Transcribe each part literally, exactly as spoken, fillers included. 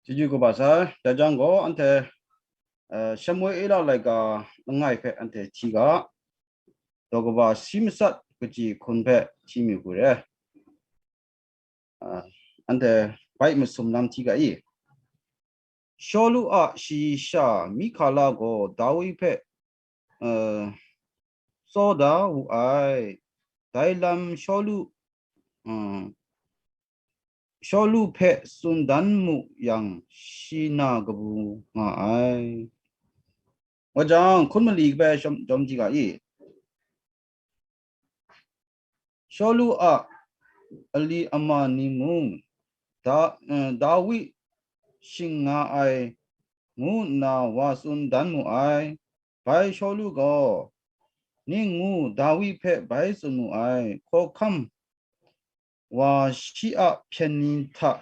Chyeju kaba sai, dai jang gaw anhte, eh, Shemuela laika langai hpe anhte hti ga, daw kaba shi matsat kaji hkun hpe hti mu hku re. Ah, anhte bai masum lam hti ga i. Shawlu a shayi sha Mihkala gaw Dawi hpe, eh, tsaw da wu ai. Dai lam Shawlu, eh, Shawlu hpe tsun dan mu yang, shi na kabu nga ai. Wa jang, hkun mali kabai shawm, jawm ji ga i. Shawlu a ali ama ni mung, Da-, eh, Dawi shing nga ai, ngu nna wa tsun dan mu ai. Bai Shawlu gaw, ning ngu Dawi hpe bai tsun mu ai, hkawhkam wa shi a hpyen ni hta,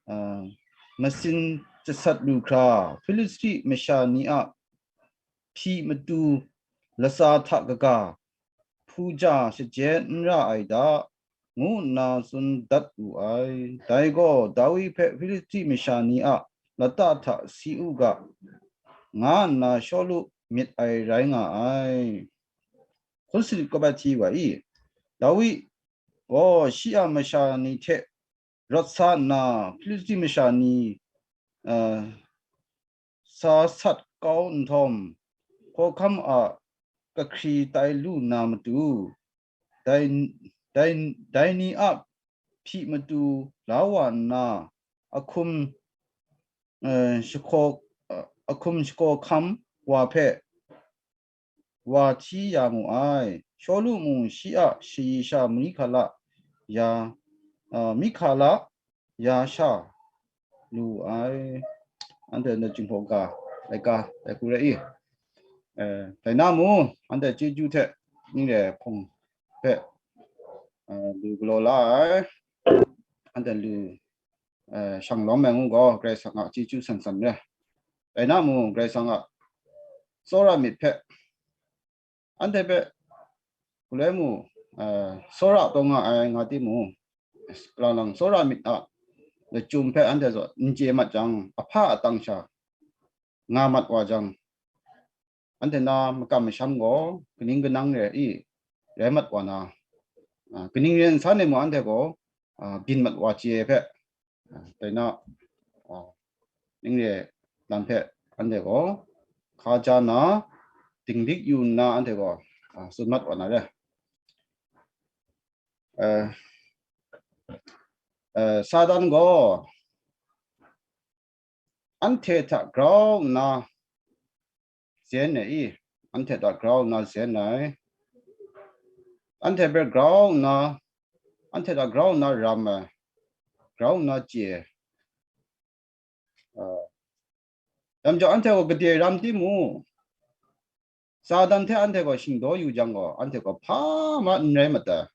ah, masin jasat lu hkra, Hpilisti masha ni a hpyi matu latsa hta kaga, hpuja shaje n ra ai da, ngu nna tsun dat wu ai. Dai gaw Dawi hpe Hpilisti masha ni a lata hta si u ga, nga nna Shawlu myit ai rai nga ai. Hkun sanit kabai hti wa i, Dawi gaw shi a masha ni hte rawt sa nna, Hpilisti masha ni, ah, sa sat kau nhtawm, hkawhkam a kahkri tai lu na matu, dai, dai, dai ni a hpyi matu la wa nna, ahkum, eh, shahkaw, eh, ahkum shahkaw hkam wa hpe wa hti ya mu ai. Shawlu mung shi a shayi sha Mihkala ya, ah, Mihkala ya sha lu ai. Anhte na Jinghpaw ga, laika, dai hku re i. Eh, dai na mu, anhte chyeju hte ning re hpawng hpe, eh, lu galaw la ai. Anhte lu, eh, shang lawm ai ngu gaw, Karai Kasang a chyeju san san re. Dai na mu, Karai Kasang a tsawra myit hpe, anhte hpe, galoi mu, eh, tsawra taw nga ai nga timung, lang lang tsawra myit a lachyum hpe anhte zawn n chye mat jang, ahpa atang sha nga mat wa jang, anhte na makam masham gaw kaning kanang re i, rai mat wa na, ah, kaning re nsan e mu anhte gaw, ah, byin mat wa chye hpe, ah, dai na, ah, ning re lam hpe anhte gaw hka ja na, dinglik yu nna anhte gaw, ah, tsun mat wa na re. Eh, eh, Satan gaw anhte hta grau nna zen ai i, anhte hta grau nna zen ai, anhte hpe grau nna, anhte hta grau nna ram ai, grau nna chye ai. Ah, dai majaw anhte gaw gade ram timung, Satan hte anhte gaw shingdaw yu jang gaw, anhte gaw hpa ma n rai mat ai,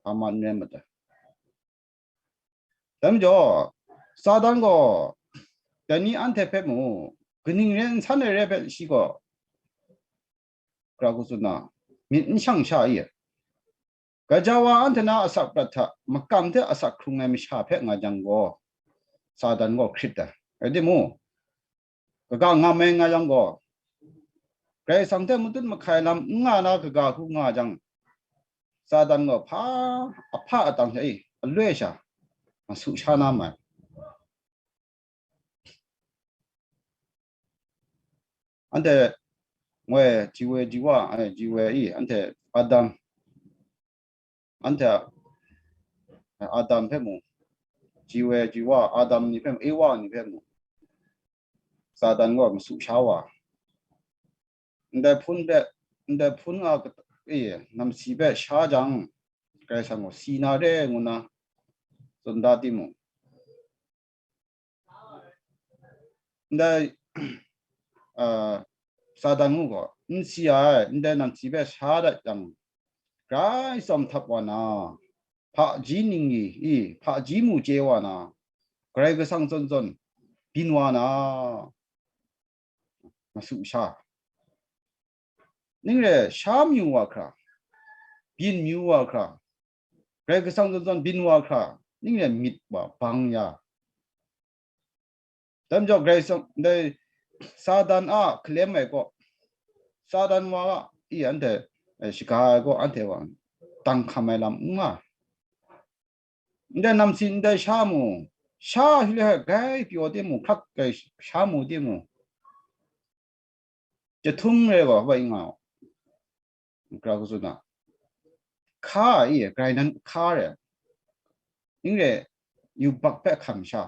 hpa ma n rai mat ai. Dai majaw, Satan gaw dai ni anhte hpe mu, kaning re nsan ai re ai hpe shi gaw, hkra hku tsun na, myit n shang sha i, gaja wa anhte na asak prat hta makam hte asak hkrung ai masha hpe nga jang gaw, Satan gaw hkrit ai. Rai timung, kaga ngam ai nga yang gaw, Karai Kasang hte matut mahkai lam n nga na kaga hku nga jang, Satan gaw hpa, ahpa atang hte e, aloi sha, masu sha na mai. Anhte ngoi ji woi ji wa, eh, ji woi i, anhte Adam, anhte Adam hpe mu, ji woi ji wa Adam ni hpe mu, Ewa ni hpe mu, Satan gaw masu sha wa. Ndai hpun hpe, ndai hpun a, e, namsi hpe sha jang, Karai Kasang gaw si na re ngu na tsun da timung, ndai, ah, Satan ngu gaw, n si ai, ndai namsi hpe sha dat yang, grai tsawm htap wa na, hpaji ningli, i, hpaji mu chye wa na, Karai Kasang zawn zawn byin wa na, masu sha. Ning re sha mayu wa hkra, byin mayu wa hkra, Karai Kasang zawn zawn byin wa hkra, ning re myit wa bang ya, Dai majaw Karai Kasang, dai Satan a hkalem ai kaw, Satan wa a i anhte, eh, shaga ai kaw, anhte wa dang hkam ai lam n nga. Ndai namsi ndai sha mu, sha hkri le hkra grai pyaw timung, hkrak grai sha mu timung, jahtum re wa, wa i nga u. Nkra ku tsun a, hka i, grai nan hka re, ning re, yubak hpe hkam sha.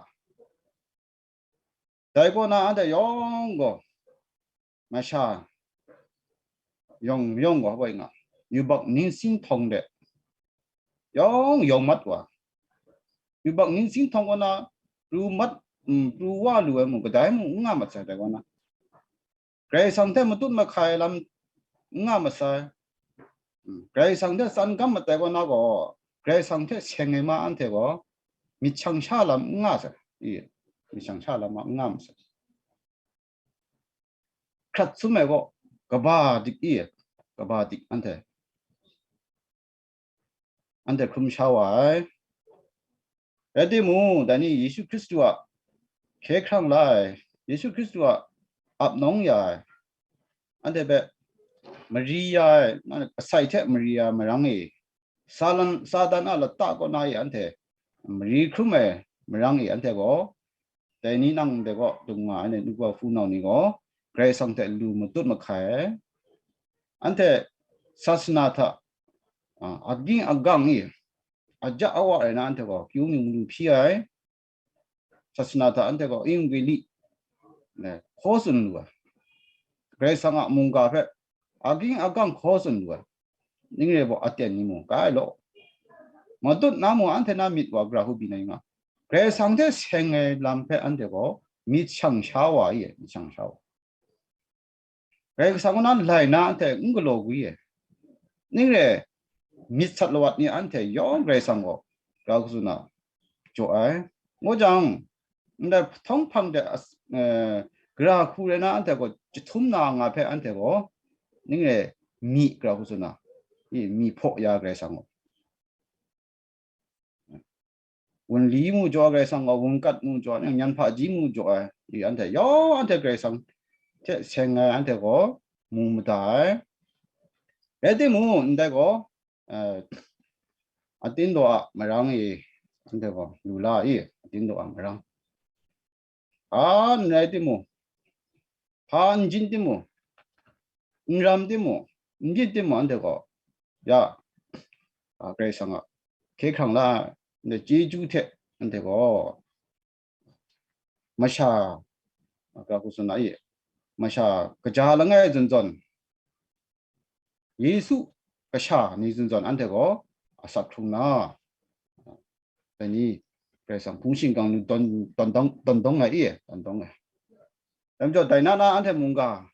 Dai kaw na anhte yawng gaw, masha yawng yawng gaw, wa i nga, yubak ningsing htawng de yawng yawng mat wa. Yubak ningsing htawng kaw na, pru mat, mm, pru wa lu ai mung, kadai mung n nga mat sai, dai kaw na. Karai Kasang hte matut mahkai lam n nga masai. Mm, Karai Kasang hte tsan gam mat ai kaw na gaw, Karai Kasang hte seng ai ma anhte gaw, myit shang sha lam n nga sai. I, myit shang sha lam n nga masai. Hkrat sum ai gaw, kaba dik i, kaba dik anhte, anhte hkrum sha wa ai. Rai timung, dai ni Yesu Hkristu a hkye hkrang la ai, Yesu Hkristu a ap nawng ya ai, anhte hpe mari ya ai, asai hte mari ya ai marang e, Satan, Satan a lata kaw na e anhte mari hkrum ai marang e anhte gaw, dai ni nang ndai kaw dung nga ai ni, nupwa hpunau ni gaw, Karai Kasang hte lu matut mahkai ai. Anhte sasana hta, a, aging agang e, aja awa rai na anhte gaw, kyu mung lu hpyi ai. Sasana hta anhte gaw, Ewanggeli, ne, hkaw tsun lu ai. Karai Kasang a mungga hpe, aging agang hkaw tsun lu ai. Ning re baw, aten ni mung, kai law. Matut na mung, anhte na myit wa gara hku byin ai nga. Karai Kasang hte seng ai lam hpe anhte gaw myit shang sha wa i, myit shang sha wa. Karai Kasang kaw na lai na anhte n galaw gwi ai. Ning re, myit sat lawat ni anhte yawng Karai Kasang gaw grau hku tsun na jaw ai. Ngu jang, ndai hpawng hpang de as-, eh, gara hku rai na anhte gaw jahtum na nga hpe anhte gaw, ning re, myi grau hku tsun na, i, myi hpaw ya Karai Kasang gaw. Wunli mu jaw ai Karai Kasang gaw, wunkat mu jaw ai, nyan hpaji mu jaw ai, i anhte yawng anhte Karai Kasang hte seng ai anhte gaw mu mada ai. Rai timung, ndai gaw, eh, atin daw a marang e, anhte gaw lu la i, atin daw a marang. A n rai timung, hpa n jin timung, n ram timung, n jin timung, anhte gaw, ya, a, Karai Kasang a hkye hkrang la ai, ndai chyeju hte anhte gaw, masha, a, grau hku tsun na i, masha kaja langai zawn zawn, Yesu kasha ni zawn zawn anhte gaw asak hkrung na, dai ni, Karai Kasang hpung shingkang ni dawn, dawn dawng, dawn dawng ai i, dawn dawng ai. Dai majaw, dai na na anhte mungga,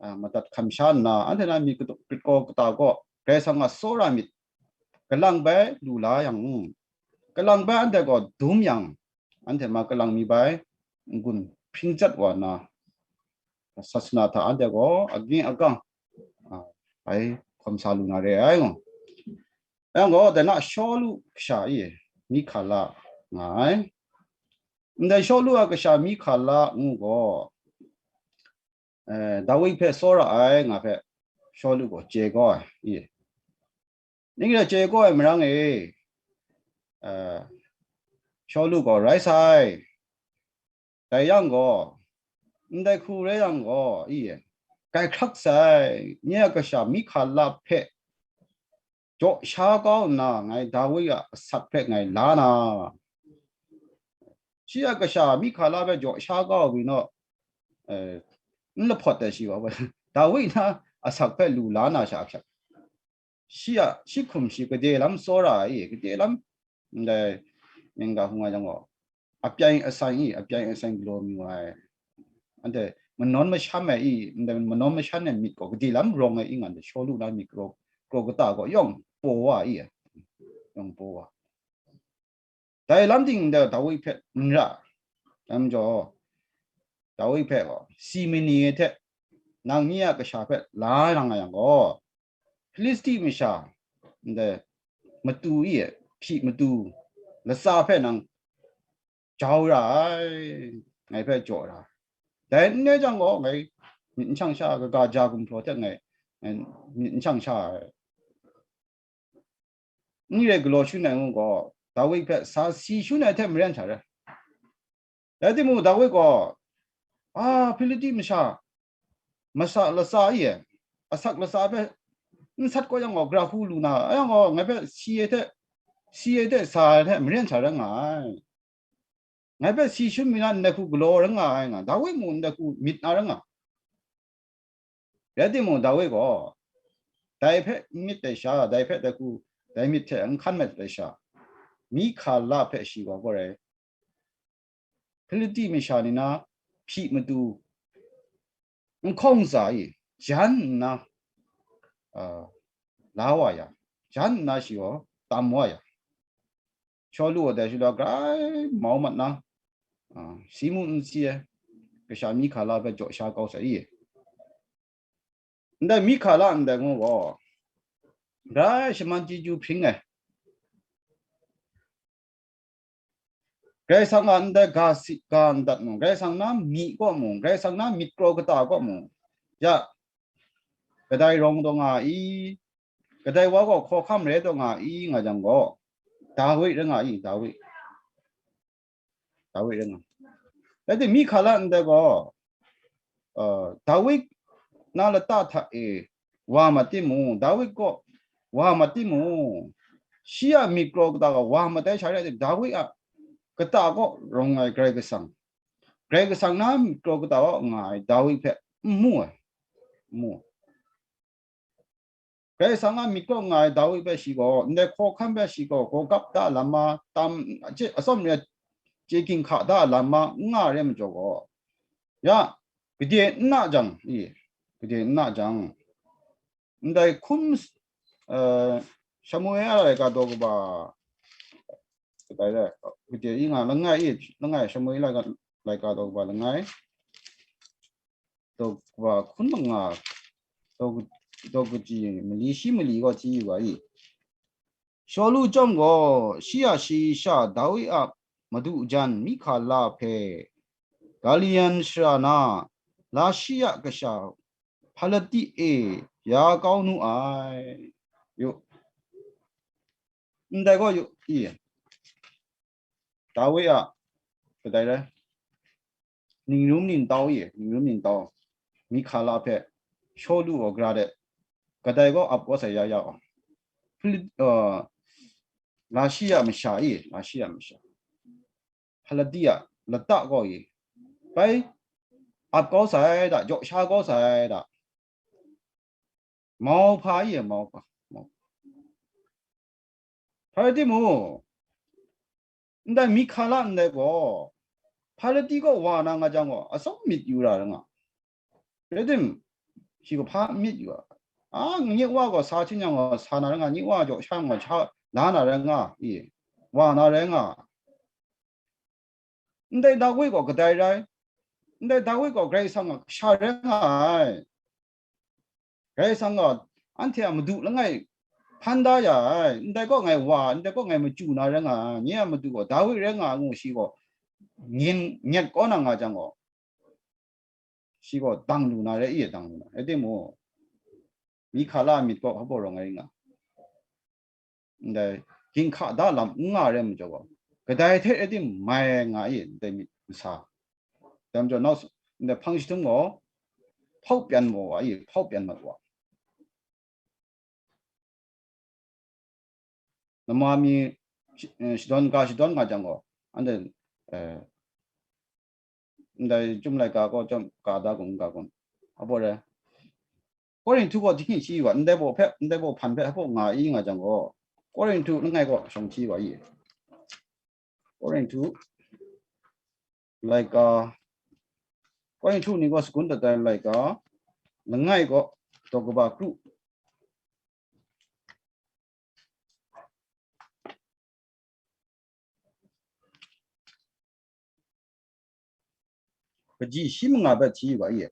a, madat hkam sha nna, anhte na myit katu-, grit kaw kata gaw, Karai Kasang a tsawra myit, kalang bai lu la yang, kalang bai anhte gaw dum yang, anhte ma kalang mi bai n-gun hpring jat wa nna, sasana hta anhte gaw aging agang, a, bai hkawm sa lu na re ai gaw. Yang gaw, dai na Shawlu kasha e, Mihkala nga ai. Ndai Shawlu a kasha Mihkala ngu gaw, eh, Dawi hpe tsawra ai nga hpe Shawlu gaw chye kau ai, i. Ning re chye kau ai marang e, eh, Shawlu gaw rai sai. Dai yang gaw, ndai hku rai yang gaw, i, kai hkrak sai, nye a kasha Mihkala hpe jaw sha kau nna, ngai Dawi a asak hpe ngai la na, shi a kasha Mihkala hpe jaw sha kau ai pyi naw, eh, n lahpawt ai shi wa, Dawi na asak hpe lu la na sha hkyak. Shi a, shi hkum shi gade lam tsawra ai, gade lam, ndai, mingga hung ai jang gaw, apyai asai i, apyai asai galaw mi wa ai. Anhte manawn mashan ai i, ndai manawn mashan ai myit gaw gade lam rawng ai i, nga ndai Shawlu na myit kraw, kraw kata gaw yawng paw wa i, yawng paw wa. Dai lam ting ndai Dawi hpe n ra, dai majaw, Dawi hpe gaw, si mani hte nang nye a kasha hpe la na nga yang gaw, Hpilisti masha, ndai matu e, hpyi matu latsa hpe nang jau ra ai. ngai hpe jaw ra. Dai n rai jang gaw, ngai myit n shang sha, kaga ja gumhpraw hte ngai, ngai myit n shang sha ai. N re galaw shun ai ngu gaw, Dawi hpe sa si shun ai hte maren sha rai. Rai timung, Dawi gaw, a, Hpiliti masha, masa latsa e, asak latsa hpe n sat kaw yang gaw, gara hku lu na, a yang gaw, ngai hpe si ai hte, si ai hte sa ai hte maren sha rai nga ai. Ngai hpe si shun mi na, ndai hku galaw rai nga ai nga, Dawi mung ndai hku myit na rai nga. Rai timung, Dawi gaw dai hpe n myit ai sha, dai hpe dai hku, dai myit hte n hkan mat ai sha, Mihkala hpe shi gaw gaw rai, Hpiliti masha ni na hpyi matu n hkawng za i, jan nna, a, la wa ya, jan nna shi gaw tam wa ya, Shawlu gaw dai shawlu grai mau mat na, a, si mu n si ai, kasha Mihkala hpe jaw sha kau sai i. Ndai Mihkala ndai ngu gaw, grai shaman chyeju hpring ai. Karai Kasang a ndai ga si, ga ndat mung, Karai Kasang na myi kaw mung, Karai Kasang na myit kraw kata kaw mung, ya, kadai rawng taw nga i, kadai wa gaw hkawhkam rai taw nga i, nga jang gaw, Dawi rai nga i, Dawi. Dawi rai nga. Rai timung, Mihkala ndai gaw, uh, Dawi na lata hta e wa mat timung, Dawi kaw wa mat timung, shi a myit kraw kata gaw wa mat ai sha rai timung, Dawi a kata kaw rawng ai Karai Kasang, Karai Kasang na myit kraw kata kaw nga ai Dawi hpe n mu ai, n mu ai. Karai Kasang a myit kaw nga ai Dawi hpe shi gaw, ndai hkawhkam hpe shi gaw, gaw gap da lam ma, tam, chye, atsawm re, chye ginhka da lam ma, n nga re majaw gaw, ya, gade n na jang, i, gade n na jang, ndai hkum, eh, Samuela laika daw kaba, kadai re, gade i nga, langai i, langai Samuela laika daw kaba langai, daw kaba hkun manga, daw, daw kaji mali shi mali gaw chye yu ga i. Shawlu chyawm gaw, shi a shayi sha Dawi a madu jan Mihkala hpe, Galian shara na Lashi a kasha Hpalati e ya kau nu ai. Yu. Ndai gaw yu, i, Dawi a, kadai rai, ningrum ningtau i, ningrum ningtau, Mihkala hpe Shawlu gaw gara de, kadai gaw ap kau sai ya ya gaw, Hpili-, uh, Lashi a masha i, Lashi a masha, Hpalati a lata gaw i, bai ap kau sai da, jaw sha kau sai da, mau hpa i, mau hpa, mau. Hpalati mu, ndai Mihkala ndai gaw, Hpalati kaw wa na nga jang gaw, atsawm myit yu ra nga. Rai tim, shi gaw hpa myit yu a. A, nye wa gaw sa htin yang gaw, sa na rai nga, nye wa jaw sha gaw, sha la na rai nga, i, wa na rai nga. Ndai Dawi gaw kadai rai? Ndai Dawi gaw Karai Kasang a kasha rai nga ai. Karai Kasang gaw anhte a madu langai hpan da ya ai. Ndai gaw ngai wa, ndai gaw ngai machyu na rai nga ai. Nye a madu gaw Dawi rai nga ai ngu shi gaw nyin, nyet kau na nga jang gaw, shi gaw dang lu na rai i, dang lu na. Rai timung, Mihkala myit gaw hpa baw rawng ai nga. Ndai ginhka da lam n nga rai majaw gaw, kadai hte rai tim mai nga i, ndai myit masa. Dai majaw nau, ndai hpang jahtum gaw hpau pyan wa wa i, hpau pyan mat wa. Nama mi shi-, eh, shadawn ga, shadawn nga jang gaw, anhte, eh, ndai Chyum laika gaw chyawm ga da kun, ga kun. Apo re. Korinhtu gaw dinghni shi wa, ndai baw hpe, ndai baw hpan hpe hpaw nga i nga jang gaw, Korinhtu langai gaw shawng hti wa i. Korinhtu laika, Korinhtu ni gaw sagun dat ai laika, langai gaw daw kaba kru. Kaji shi manga bat hti wa i.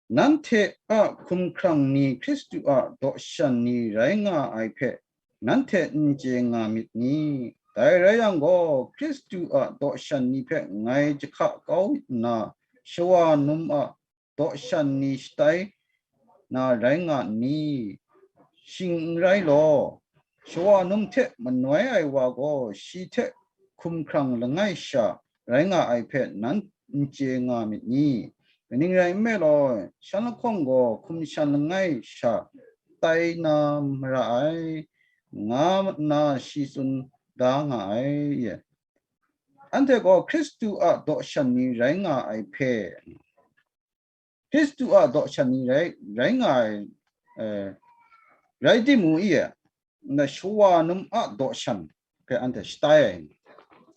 Nanhte a hkumhkrang ni Hkristu a daw shan ni rai nga ai hpe nanhte n chye nga myit ni? Dai rai yang gaw, Hkristu a daw shan ni hpe ngai jahka kau nna, shawa num a daw shan ni shatai na rai nga n ni? Shing n rai law, shawa num hte manoi ai wa gaw shi hte hkumhkrang langai sha rai nga ai hpe nan n chye nga myit ni? Kaning rai nme law, shan lahkawng gaw hkum shan langai sha tai na mara ai, nga nna shi tsun da nga ai. Anhte gaw Hkristu a daw shan ni rai nga ai hpe, Hkristu a daw shan ni rai, rai nga ai, eh, rai timung, i e, na shawa num a daw shan hpe anhte shatai ai,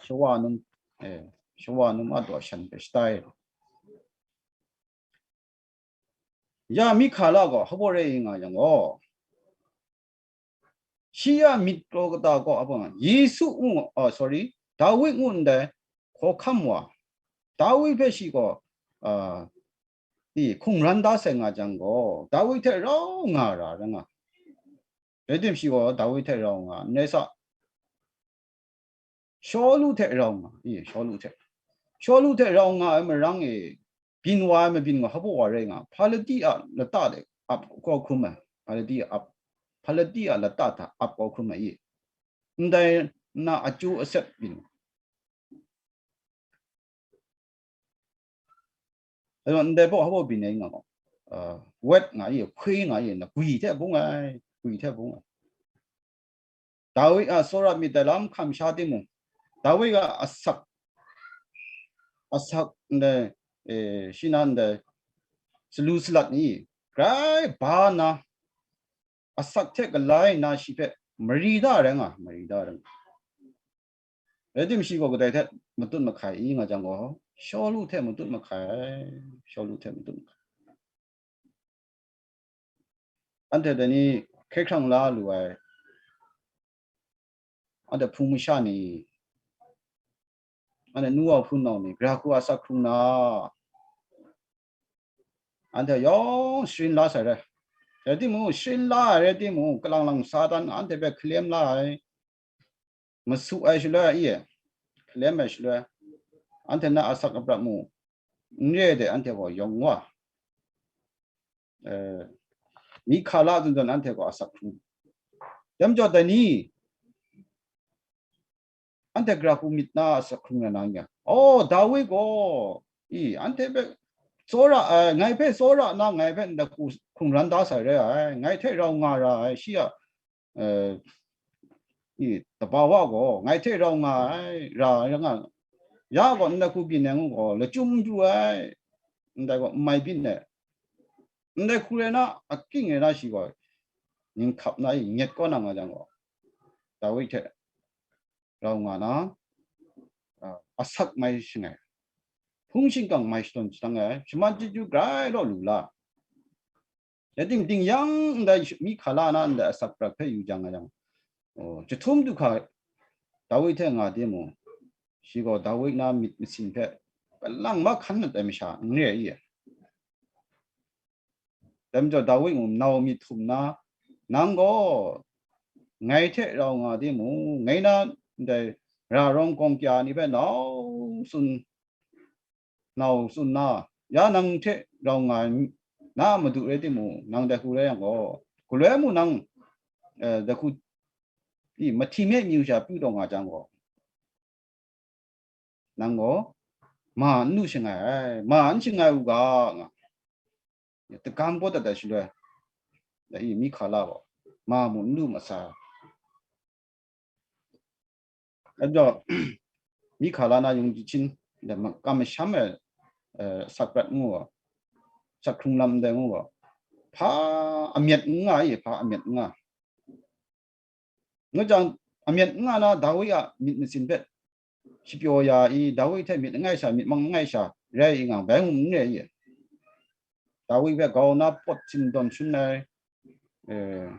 shawa num, eh, shawa num a daw shan hpe shatai ai. Ya Mihkala gaw hpa rai nga yang gaw, shi a myit kraw kata gaw apa nga, Yesu ngu, oh, sorry, Dawi ngu ndai hkawhkam wa, Dawi hpe shi gaw, ah, i, hkungran da sai nga jang gaw, Dawi hte rau nga ra, ra nga. Rai tim shi gaw Dawi hte rau nga, n rai sa, Shawlu hte rau nga, i, Shawlu hte. Shawlu hte rau nga ai marang e, byin wa ai mabyin gaw hpa wa rai nga, Hpaladi a lata de ap kau hkrum ai, Hpaladi a ap, Hpaladi a lata hta ap kau hkrum ai, i. Ndai na achyu aset byin. Ndai baw hpa byin ai nga gaw, uh, wet nga i, hkwi nga i, na gwi hte bung ai, gwi hte bung ai. Dawi a tsawra myit dai lam hkam sha timung, Dawi a asak, asak ndai, eh, shi na ndai salu salat ni grai ba na, asak hte galai na shi hpe mari da rai nga, mari da rai nga. Rai tim shi gaw kadai hte matut mahkai i nga jang gaw, Shawlu hte matut mahkai, Shawlu hte matut mahkai. Anhte dai ni hkye hkrang la lu ai, anhte hpung masha ni, anhte nu wa hpunau ni, gara hku a asak hkrung na, anhte yawng sharin la sai rai. Rai timung, sharin la ai rai timung, kalang lang Satan anhte hpe hkalem la ai, masu ai shaloi, i e, hkalem ai shaloi, anhte na asak aprat mu, n re de anhte gaw yawng wa, eh, Mihkala zawn zawn anhte gaw asak hkrung. Dai majaw dai ni, anhte gara hku myit na asak hkrung na nang yang, oh, Dawi gaw, i, anhte hpe tsawra ai, ngai hpe tsawra na, ngai hpe ndai hku hkungran da sai rai ai, ngai hte rau nga ra ai, shi a, eh, i, tabawa gaw ngai hte rau nga ai, ra ai, ra nga ai. Ya gaw ndai hku byin ai ngu gaw, lachyum n pru ai, ndai gaw n mai byin ai. Ndai hku rai na, aking rai na shi gaw, ning hkap na i, nyet kaw na nga jang gaw, Dawi hte rau nga na, a, asak mai shangai, hpung shingkang mai shadawn shadang ai, shaman chyeju grai law lu la. Rai tim, ting yang ndai Mihkala na ndai asak prat hpe yu jang nga yang, oh, chyahtum du hka Dawi hte nga timung, shi gaw Dawi na myit masin hpe kalang mahkan mat ai masha n re ai. Dai majaw Dawi mung nau myit htum na, nang gaw ngai hte rau nga timung, ngai na ndai ra rawng gawng kya ni hpe nau tsun, nau tsun na, ya nang hte rau nga ai na madu rai timung, nang dai hku rai yang gaw, galoi mung nang, eh, dai hku, i, mahti me myu sha pyu taw nga jang gaw, nang gaw ma n lu shangai ai, ma n shangai u ga, nga, tagam gaw dat ai shaloi, dai i, Mihkala gaw ma mung n lu ma sa. Anjaw, Mihkala na yung jahchin, dai makam masham ai, eh, asak prat ngu ai, asak hkrung lam ndai ngu ai, hpa amyat n nga i, hpa amyat n nga. Ngu jang, amyat n nga na Dawi a myit masin hpe shapyaw ya i, Dawi hte myit langai sha, myit mang langai sha rai i nga, bai ngu n re i. Dawi hpe grau na pawt sindawn shangun ai, eh,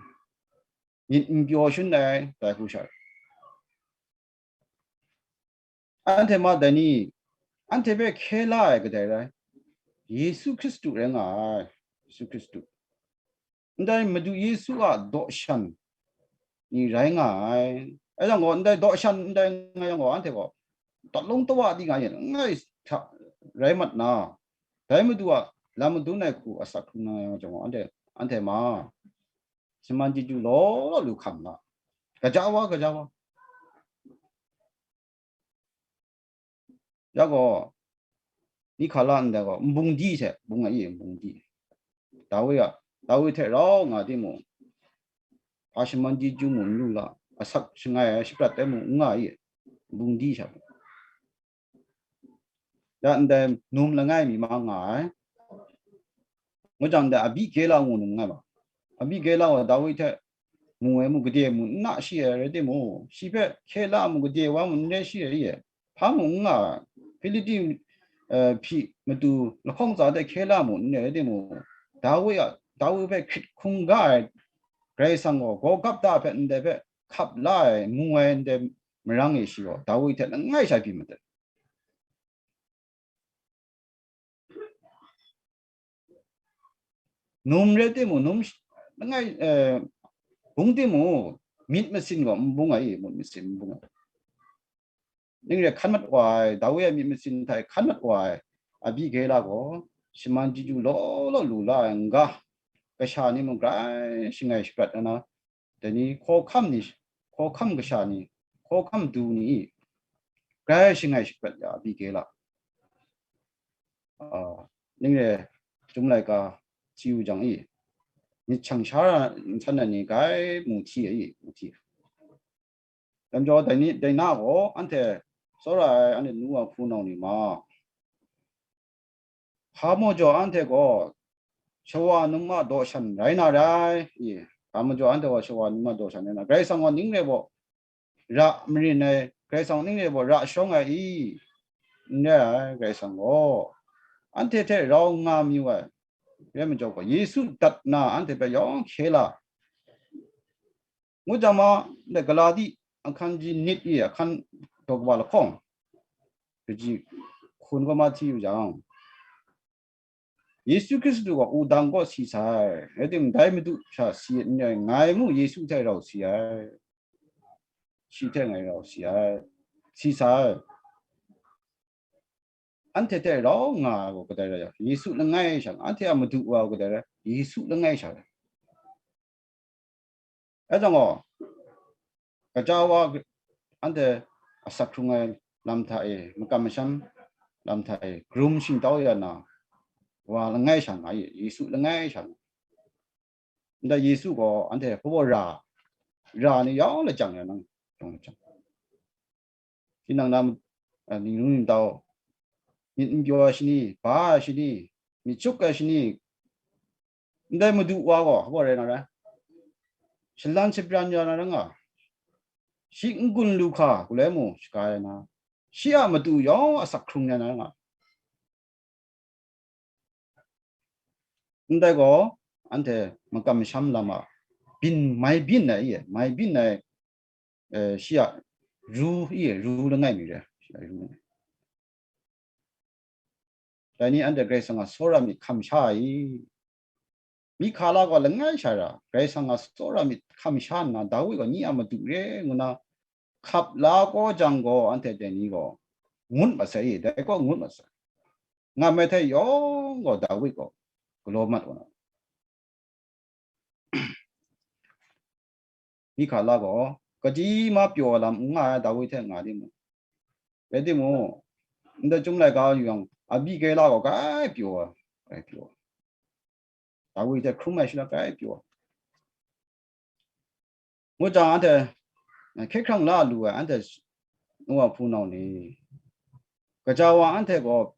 myit n pyaw shangun ai, dai hku sha. Anhte ma dai ni, anhte hpe hkye la ai kadai rai, Yesu Hkristu rai nga ai, Yesu Hkristu. Ndai Madu Yesu a daw shan ni rai nga ai. Ae jang gaw, ndai daw shan ndai nga yang gaw, anhte gaw, tawt lung tawa di nga yen, ngai hta rai mat na, dai Madu a lam madun ai hku asak hkrung na yang jang gaw, anhte, anhte ma, shaman chyeju law law lu hkam la, gaja wa, gaja wa. Ya gaw, Mikala ndai gaw, nbung di hte, bung ai, nbung di. Dawi a, Dawi hte rau nga timung, hpa shaman chyeju mu n lu la, asak shangai ai shaprat ai mu n nga i, nbung di sha. Ya ndai num langai mi ma nga ai. Ngu jang, ndai Abigela ngu num nga ma. Abigela gaw Dawi hte mu ai mu, gade mu n na shi ai rai timung, shi hpe hkye la mu, gade wa mu n re shi ai, hpa mu n nga ai. Hpiliti, eh, hpyi matu lahkawng tsa hte hkye la mu n re rai timung, Dawi a, Dawi hpe hkrit hkungga ai Karai Kasang gaw, gaw gap da hpe ndai hpe hkap la ai, mu ai ndai marang e shi gaw, Dawi hte langai sha byin madat. Num rai timung, num sh-, langai, eh, bung timung, myit masin gaw n bung ai, myit masin n bung ai. Ning re hkan mat wa ai, Dawi a myit masin hta e hkan mat wa ai, Abigela gaw, shaman chyeju law law lu la ai n ga, kasha ni mung grai shangai shaprat ai na, dai ni hkawhkam ni, hkawhkam kasha ni, hkawhkam du ni i, grai shangai shaprat ya Abigela. Ah, ning re, Chyum laika chyu jang i, myit shang sha ra nsan ai ni grai mu hti ai, mu hti. Dai majaw, dai ni, dai na gaw, anhte tsawra ai, anhte nu a hpunau ni ma, hpa majaw anhte gaw shawa num a daw shan rai na rai i, hpa majaw anhte gaw shawa num a daw shan rai na, Karai Kasang gaw ning rai baw ra marin ai, Karai Kasang ning rai baw ra shawng ai i, n rai ai, Karai Kasang gaw anhte hte rau nga mayu ai, rai majaw gaw, Yesu dat na anhte hpe yawng hkye la. Ngu jang ma, ndai Galati ahkan ji nit i ahkan daw kaba lahkawng, kaji hkun gaw ma hti yu jang, Yesu Hkristu gaw wudang kaw si sai, rai timung, dai Madu sha si n rai, ngai mu Yesu hte rau si ai, shi hte ngai rau si ai, si sai. Anhte hte rau nga ai gaw kadai rai yang, Yesu langai sha nga, anhte a Madu wa gaw kadai rai, Yesu langai sha rai. Rai jang gaw, gaja wa anhte asak hkrung ai lam hta e, makam masham lam hta e, karum shingtau ya na, wa langai sha nga, Yesu langai sha nga. Ndai Yesu gaw anhte hpaw ra, ra ni yawng lajang ya nang, yawng lajang. Tinang na, a, ningnu ningtau, myit n pyaw ai shani, ba ai shani, myit chyuk ai shani, ndai Madu wa gaw, hpaw rai na rai, shalan shabran ya na rai nga, shi n-gun lu hka, galoi mu shaga ya na, shi a matu yawng asak hkrung ya na rai nga. Ndai gaw, anhte makam masham lam a byin, mai byin ai, mai byin ai, eh, shi a ru, ru langai mi re, shi a ru langai. Dai ni anhte Karai Kasang a tsawra myit hkam sha ai. Mikala gaw langai sha ra, Karai Kasang a tsawra myit hkam sha nna, Dawi gaw nye a madu re ngu na, hkap la gaw jang gaw, anhte dai ni gaw ngut mat sai, dai gaw ngut mat sai. Nga mai hte yawng gaw Dawi gaw galaw mat wa na. Mikala gaw, kaji ma pyaw ai lam n nga ai, Dawi hte nga timung. Rai timung, ndai Chyum laika yu yang, Abigela gaw grai pyaw ai, grai pyaw ai. Dawi hte hkrum ai shana grai pyaw ai. Ngu jang anhte, eh, hkye hkrang la lu ai, anhte nu wa hpunau ni, gaja wa anhte gaw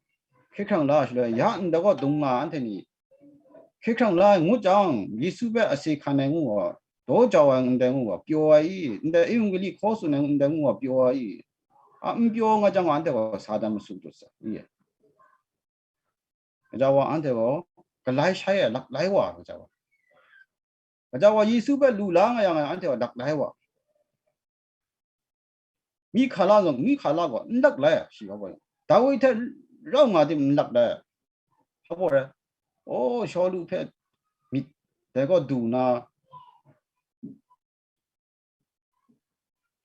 hkye hkrang la shaloi, ya ndai gaw dung nga anhte ni hkye hkrang la ai ngut jang, Yesu hpe ase hkan ai ngu gaw, daw jau ai ndai ngu gaw, pyaw ai i, ndai Ewanggeli hkaw tsun ai ndai ngu gaw, pyaw ai i, a n pyaw nga jang gaw, anhte gaw Satan masu dut sai, i. Gaja wa anhte gaw galai shai ai, laklai wa, gaja wa. Gaja wa Yesu hpe lu la nga yang, anhte gaw laklai wa. Mikala gaw, Mikala gaw n laklai ai, shi gaw gaw. Dawi hte rau nga tim n laklai ai. Hpa gaw rai, o, Shawlu hpe myit dai gaw du na,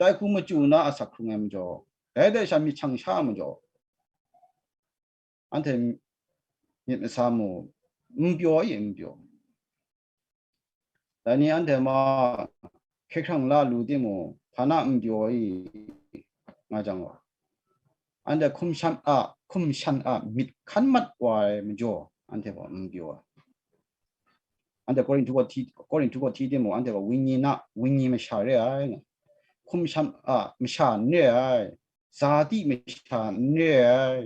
dai hku machyu na asak hkrung ai majaw, dai dai sha myit shang sha ai majaw, anhte myit masam mu, n pyaw i, n pyaw. Dai ni anhte ma hkye hkrang la lu timung, hpa na n pyaw i, nga jang gaw, anhte hkum shan a, hkum shan a myit hkan mat wa ai majaw, anhte gaw n pyaw ai. Anhte Korinhtu gaw hti, Korinhtu gaw hti timung, anhte gaw wenyi na, wenyi masha re ai, hkum shan a masha n re ai, zati masha n re ai.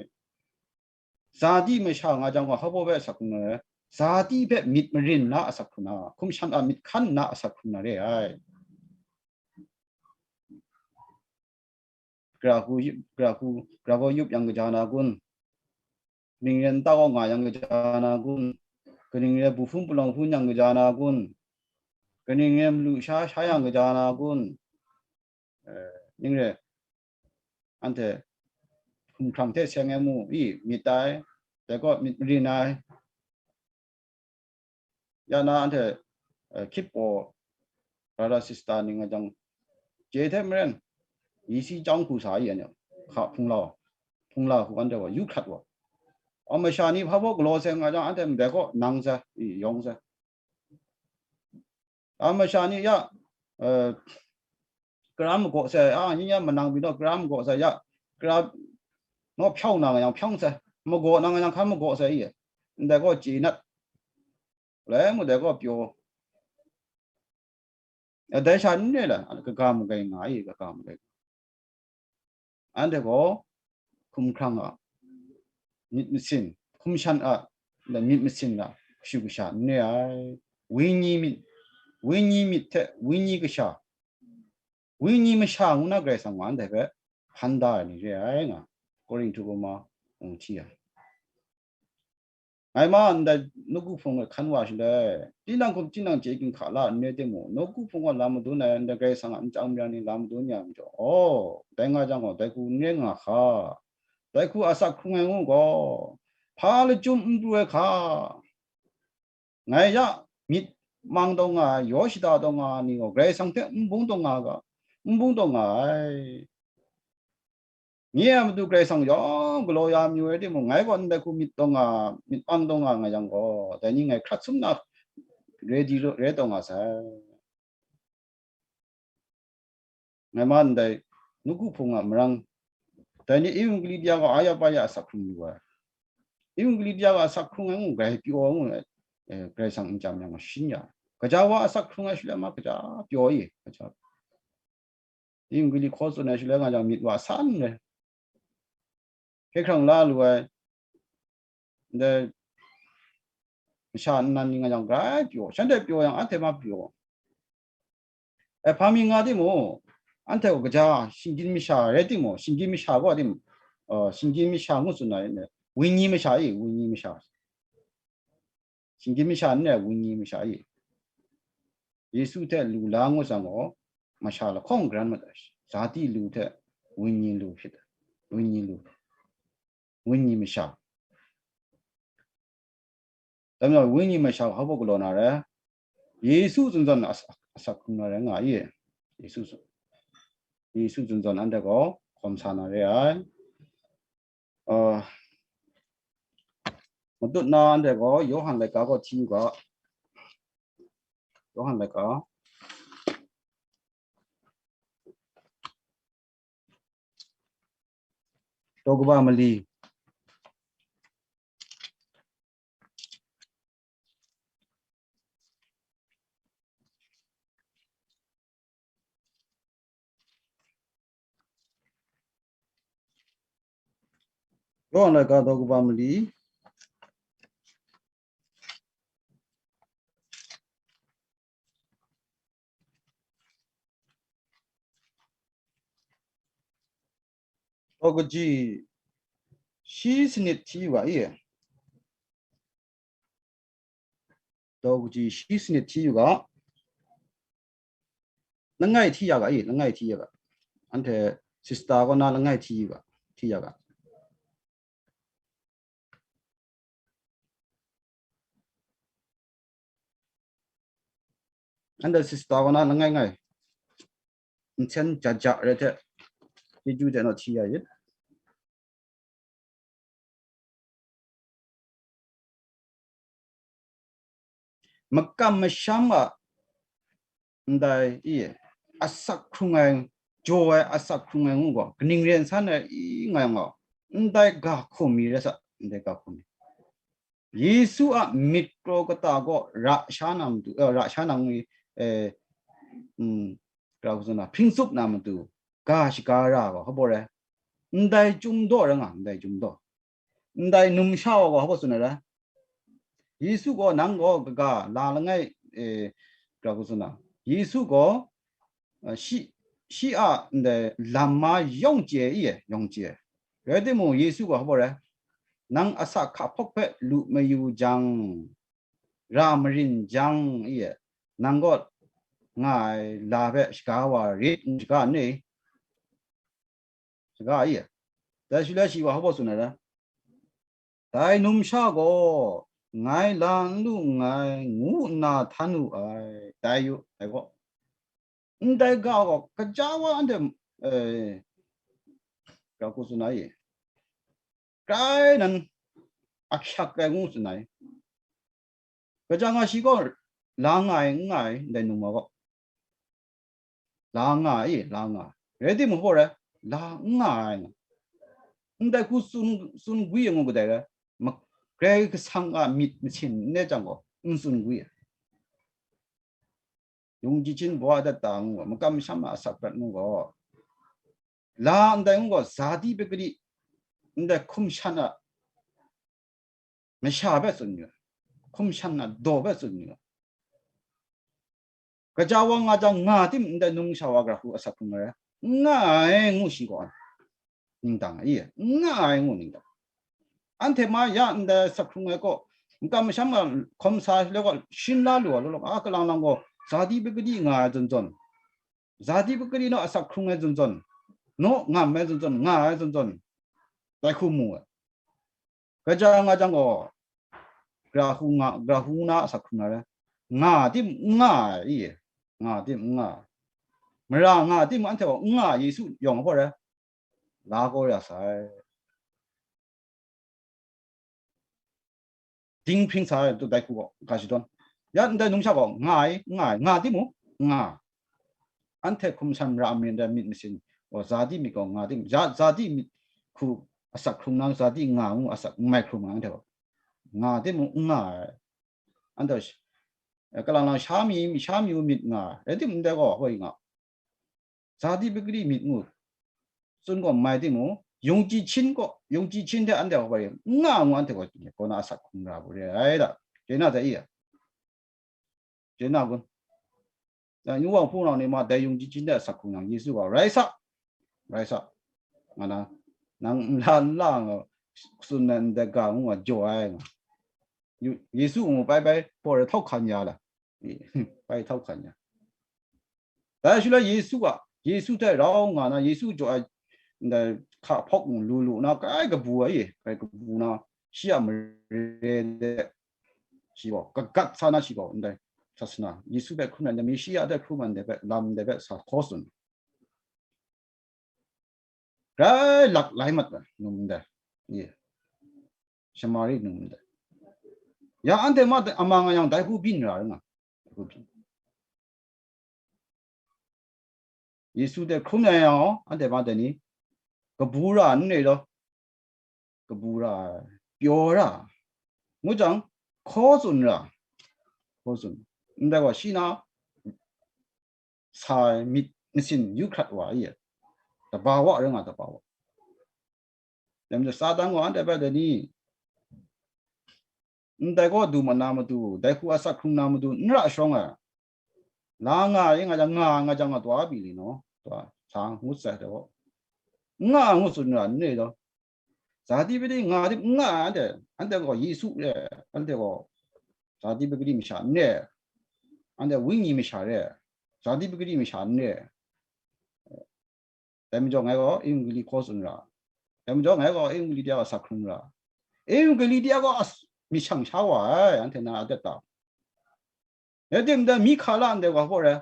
Zati masha nga jang gaw, hpa baw hpe asak hkrung na re, zati hpe myit marin na asak hkrung na, hkum shan a myit hkan na asak hkrung na re ai. Gara hku, gara hku, gara hku yup yang kaja na kun? Kaning rai nta kaw nga yang kaja na kun? Kaning rai bu hpun palawng hpun yang kaja na kun? Kaning rai malu sha sha yang kaja na kun? Eh, ning re, anhte hkumhkrang hte seng ai mu i, myit tai, dai gaw myit marin ai. Ya na anhte, eh, hkyit paw, brother sister ning a jang, je hte maren, isi chyawng hku sa i, anhte hka hpung lau, hpung la hku anhte gaw yu hkrat wa. A masha ni hpa baw galaw seng nga jang, anhte ndai gaw nang sai, i, yawng sai. A masha ni ya, eh, kara magaw sai, a, yin yan manang binaw kara magaw sai, ya, kara naw hpyaw na nga yang hpyaw sai, magaw na nga yang hkan magaw sai, i, ndai gaw chye nat, lai mu dai gaw pyaw. Ya, dai sha n re la, kaga magai nga i, kaga magai. Anhte gaw hkumhkrang a myit masin, hkum shan a myit masin a kashu kasha n re ai. Wenyi myit, wenyi myit hte wenyi kasha, wenyi masha ngu na Karai Kasang gaw anhte hpe hpan da ai ni re ai nga, Korinhtu gaw ma, hti ai. Ngai ma ndai nawku hpung e hkan wa shaloi, tinang hkum tinang chye ginhka la n re timung, nawku hpung gaw lam madun ai, ndai Karai Kasang a nchyang mara ni lam madun ya majaw, aw, dai nga jang gaw, dai hku n re nga hka, dai hku asak hkrung ai ngu gaw, hpa lachyum n pru ai hka, ngai ya myit mang taw nga ai, yaw shada taw nga ai ni gaw, Karai Kasang hte n bung taw nga ga, n bung taw nga ai. Nye a matu Karai Kasang yawng galaw ya mayu rai timung, ngai gaw ndai hku myit taw nga, myit mang taw nga nga yang gaw, dai ni ngai hkrat sum na ready ro-, rai taw nga sai. Ngai ma ndai nawku hpung a marang, dai ni Evangelii bya gaw aya pa ya asak hkrung lu ai. Evangelii bya gaw asak hkrung ai ngu, grai pyaw ai ngu, eh, Karai Kasang nchyam yang gaw shin ya. Gaja wa asak hkrung ai shaloi ma gaja pyaw i, gaja. Evangelii hkaw tsun ai shaloi nga jang myit wa san re. Hkye hkrang la lu ai, ndai masha nnan ni nga jang grai pyaw, shanhte pyaw yang anhte ma pyaw. E, hpa mi nga timung, anhte gaw gaja shinggyim masha rai timung, shinggyim masha gaw timung, uh, shinggyim masha ngu tsun ai, wenyi masha i, wenyi masha. Shinggyim masha n rai, wenyi masha i. Yesu hte lu la ngut jang gaw, masha lahkawng garan mat ai, zati lu hte wenyi lu hpyi ai, wenyi lu, wenyi masha. Dai majaw, wenyi masha hpa baw galaw na re, Yesu zawn zawn as-, asak hkrung na re nga i, Yesu zawn, Yesu zawn zawn anhte gaw hkawm sa na re ai. Uh, matut na anhte gaw Yawhan laika gaw hti u ga. Yawhan laika daw kaba mali. Yawhan laika daw kaba mali. Daw kaji shi sanit hti yu ga i. Daw kaji shi sanit hti yu ga. Langai hti ya ga i, langai hti ya ga. Anhte sister kaw na langai hti yu ga, hti ya ga. Anhte sister kaw na langai ngai. nsen ja ja re hte, chyeju hte naw hti ya yit. Makam masham a ndai i, asak hkrung ai, jaw ai asak hkrung ai ngu gaw, kaning ren san ai i ngai nga, ndai ga hkum mi rai sa, ndai ga hkum mi. Yesu a myit kraw kata gaw ra sha na matu, eh, ra sha na ngwi, eh, mm, ra hkuzun na, hpring tsup na matu, ga shaga ra gaw, hpa baw rai? Ndai chyum daw rai nga, ndai chyum daw. Ndai numsha wa gaw hpa baw tsun ai rai? Yesu gaw, nang gaw kaga la langai, eh, ra hkuzun na, Yesu gaw, eh, shi, shi a ndai lam ma yawng chye i, yawng chye. Rai timung, Yesu gaw hpa baw rai? Nang asak hka hpawk hpe lu mayu jang, ra marin jang i, nang gaw nga ai la hpe shaga wa rit, shaga n re, shaga i. Dai shaloi shi wa hpa baw tsun ai rai? Dai numsha gaw, ngai la n lu nngai, ngu nna htan wu ai, dai yu, dai gaw. Ndai ga gaw, kaja wa anhte, eh, ra hku tsun ai, grai nan ahkyak ai ngu tsun ai. Kaja nga shi gaw, la nga ai, n nga ai, ndai num wa gaw. La nga ai, la nga ai. Rai timung, hpa rai? La n nga ai nga. Ndai hku tsun, tsun gwi ai ngu kadai rai? Ma-, Karai Kasang a myit masin n rai jang gaw, n tsun gwi ai. Yung jahchin baw dat ta ngu gaw, makam masham a asak prat ngu gaw, la ndai ngu gaw, zadi pakadi, ndai hkum shan a masha hpe tsun yu ai, hkum shan a daw hpe tsun yu ai. Kaja wa nga jang, nga tim ndai numsha wa gara hku asak hkrung ai rai? N nga ai ngu shi gaw, ningdang i, n nga ai ngu ningdang. Anhte ma ya ndai asak hkrung ai kaw, makam masham a hkawm sa shaloi gaw, shin la lu ai law law, a kalang lang gaw, zadi pakadi nga ai zawn zawn, zadi pakadi naw asak hkrung ai zawn zawn, naw ngam ai zawn zawn, nga ai zawn zawn, dai hku mu ai. Kaja nga jang gaw, gara hku nga, gara hku na asak hkrung na rai? Nga tim n nga ai i, nga tim n nga ai. Mara nga tim anhte gaw n nga ai, Yesu yawng hpa rai? La kau ya sai. Dinghpring sa ai, dai hku gaw, ga shadawn. Ya ndai numsha gaw, nga ai, n nga ai, nga timung, n nga ai. Anhte hkum shan mara myit dai myit masin, gaw, zadi myit gaw nga tim, za-, zadi myit hku asak hkrung na, zadi nga ngu asak n mai hkrung na, anhte gaw nga timung, n nga ai. Anhte sh-, eh, kalang lang sha mi, sha mi u myit nga ai. Rai timung, ndai gaw, hoi nga, zadi pakadi myit ngu tsun gaw n mai timung, yung jahchin gaw, yung jahchin hte anhte gaw hoi nga ngu, anhte gaw, kaw na asak hkrung ra bu re ai da. Chye na dai i ya? Chye na kun? Dai yu wa hpunau ni ma, dai yung jahchin de asak hkrung yang, Yesu gaw, rai sa, rai sa, nga na, nang n la, n la nga, tsun na ndai ga ngu nga jaw ai nga. Yu-, Yesu ngu bai bai, hpaw rai htau hkan ya la. Bai htau hkan ya. Dai shaloi Yesu a, Yesu hte rau nga na, Yesu jaw ai ndai hka hpawk ngu lu lu na, grai kabu ai, grai kabu na, shi a mare de, shi gaw kagat sa na, shi gaw ndai sasana, Yesu hpe hkrum ai, Meshiya hte hkrum ai ndai hpe, lam ndai hpe sa hkaw tsun. Grai lak lai mat ai num ndai, ye, Shamari num ndai. Ya anhte ma, ama nga yang, dai hku byin ra nga, dai hku byin. Yesu hte hkrum ai yang gaw, anhte ma dai ni, kabu ra n re law, kabu ra, pyaw ra, ngu jang, hkaw tsun ra, hkaw tsun. Ndai gaw, shi na sa ai myit masin yu hkrat wa ai, tabawa rai nga, tabawa. Dai majaw, Satan gaw anhte hpe dai ni, ndai gaw du mat na matu, dai hku asak hkrung na matu, n ra sharawng ai. La nga ai nga jang, nga nga jang, nga taw a bili naw, taw sa ngut sai hte gaw, nga ngu tsun ra n re law. Zadi pakadi nga tim n nga ai, anhte, anhte gaw Yesu re, anhte gaw zadi pakadi masha n re, anhte wenyi masha re, zadi pakadi masha n re. Dai majaw ngai gaw Evangelist hkaw tsun ra. Dai majaw ngai gaw Evangelist de a asak hkrung ra. Evangelist de a gaw as-, myit shang sha wa ai, anhte na a dat ta. Rai timung, dai mi hkala ndai gaw hpaw rai.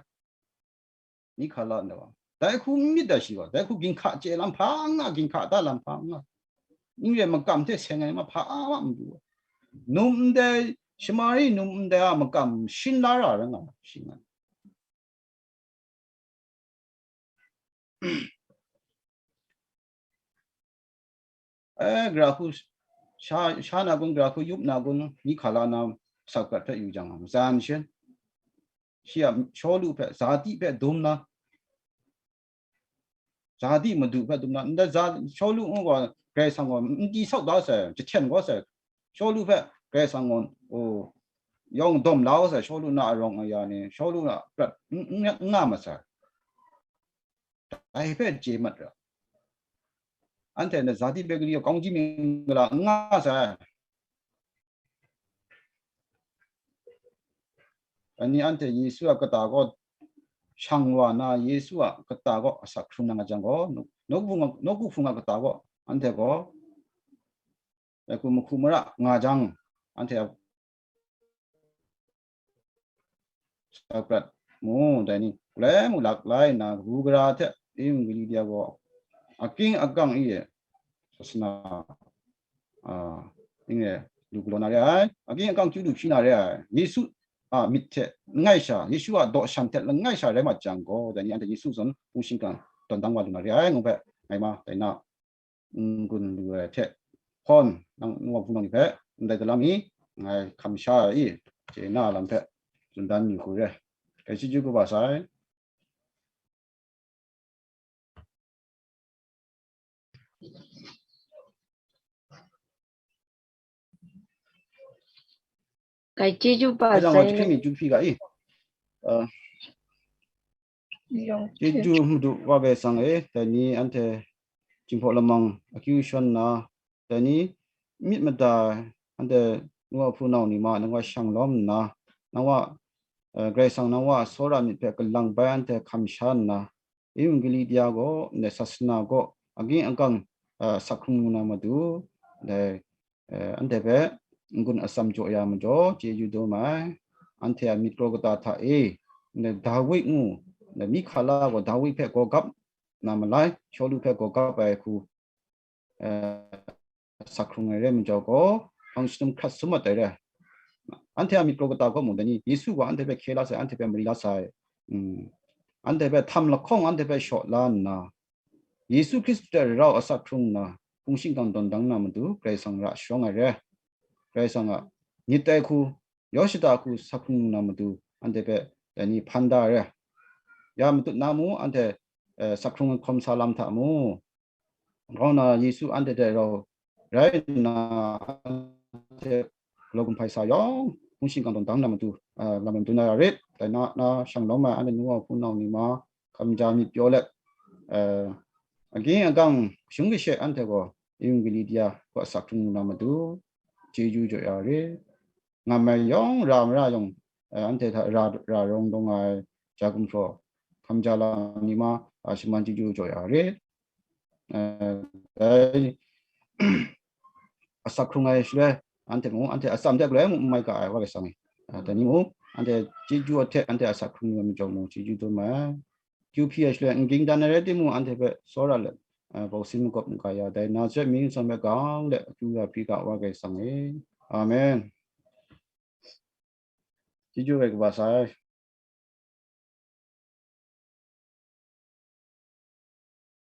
Mi hkala ndai gaw. Dai hku n myit ai shi gaw, dai hku ginhka chye lam hpa n nga, ginhka da lam hpa n nga. N re makam hte seng ai ma hpa a ma n du. Num ndai, Shamari num ndai a makam shin la ra rai nga, shi nga. Eh, gara hku sha, sha na kun, gara hku yup na kun, mi hkala na, sakrat hpe yu jang, matsan shin. Shi a Shawlu hpe, Zadi hpe dum na, Zadi madu hpe dum na, ndai za, Shawlu ngu gaw, Karai Kasang gaw n di sau da sai, jahten kau sai, Shawlu hpe Karai Kasang gaw, o, yawng dawm la sai, Shawlu na arawng aya ni, Shawlu na prat n, n, n nga masai. Dai hpe chye mat ra. Anhte na Zadi Begri kaung ji mingla n nga sai. Ani anhte Yesu a kata gaw shang wa na, Yesu a kata gaw asak hkrung na nga jang gaw, nawku, nawku hpung a kata gaw anhte gaw, eh, ku mahku mara nga jang, anhte a sakrat mu, dai ni, gulai mu lak lai nna, ru gara hte, Evangelii gaw, aking akang e, sasana, a, ning e, lu galaw na re ai, aking akang chyu lu hpyi na re ai, Yesu a myit hte langai sha, Yesu a daw shan hte langai sha rai mat jang gaw, dai ni anhte Yesu zawn hpung shingkang tawn dang wa lu na re ai, ngu hpe, ngai ma, dai na, n-gun lu ai hte hpawn, nang nu wa hpung nang ni hpe ndai dalam i, ngai hkam sha i, chye na lam hpe tsun dan mi hku re. Dai chyeju kaba sai. Kai chyeju pa Kaja sai. Chyeju hpyi ga i. Ah, yawng chyeju Madu wa Karai Kasang e, dai ni anhte Jinghpaw Lamang akyu shawn nna, dai ni myit mada anhte nu wa hpunau ni ma nang wa shang lawm nna, nang wa, eh, Karai Kasang nang wa tsawra myit hpe kalang bai anhte hkam sha nna, Evangelii gaw, ndai sasana gaw, aking akang, eh, sak hkrung lu na matu, dai, eh, anhte hpe n-gun atsam jaw ya majaw, chyeju dum ai. Anhte a myit kraw kata hta e, ndai Dawi ngu, ndai Mihkala gaw Dawi hpe gaw gap na malai, Shawlu hpe gaw gap ai hku, eh, sak hkrung ai rai majaw gaw, hpang shadum hkrat sum mat ai re. Anhte a myit kraw kata gaw mung dai ni, Yesu gaw anhte hpe hkye la sai, anhte hpe mari la sai. Mm. Anhte hpe htam lahkawng anhte hpe shaw la nna, Yesu Hkristu hte rau asak hkrung nna, hpung shingkang tawn dang na matu, Karai Kasang ra shawng ai re. Karai Kasang a myit dai hku, yaw shada hku sak hkrung na matu, anhte hpe dai ni hpan da ai re. Ya matut na mu, anhte, eh, sak hkrung ai hkawm sa lam hta mu. Grau na Yesu anhte hte rau rai nna, anhte galaw gumhpai sa yawng, hpung shingkang tawn dang na matu, ah, lam dun na ra rit, dai na, na shang lawm ai anhte nu wa hpunau ni ma, hkam ja myit pyaw let, ah, aking akang, kashung kashe anhte gaw, Evangelii gaw asak hkrung na matu, chyeju jaw ya rit. Ngam ai yawng ra mara yawng, eh, anhte hta ra, ra rawng dawng ai ja gumhpraw, hkam ja lam ni ma, a, shaman chyeju jaw ya rit. Eh, dai, asak hkrung ai shaloi, anhte mung, anhte atsam de galoi mung n mai ga ai, wa Karai Kasang e. Ah, dai ni mung, anhte chyeju ahte, anhte asak hkrung ai majaw mung, chyeju dum ai. Kyu hpyi ai shaloi, n ging dan ai rai timung, anhte hpe tsawra let, ah, bawsin makawp n ga ya, dai Nazaret myi nsang hpe gang let, akyu ya hpyi ga, wa Karai Kasang e. Amen. Chyeju ai kaba sai.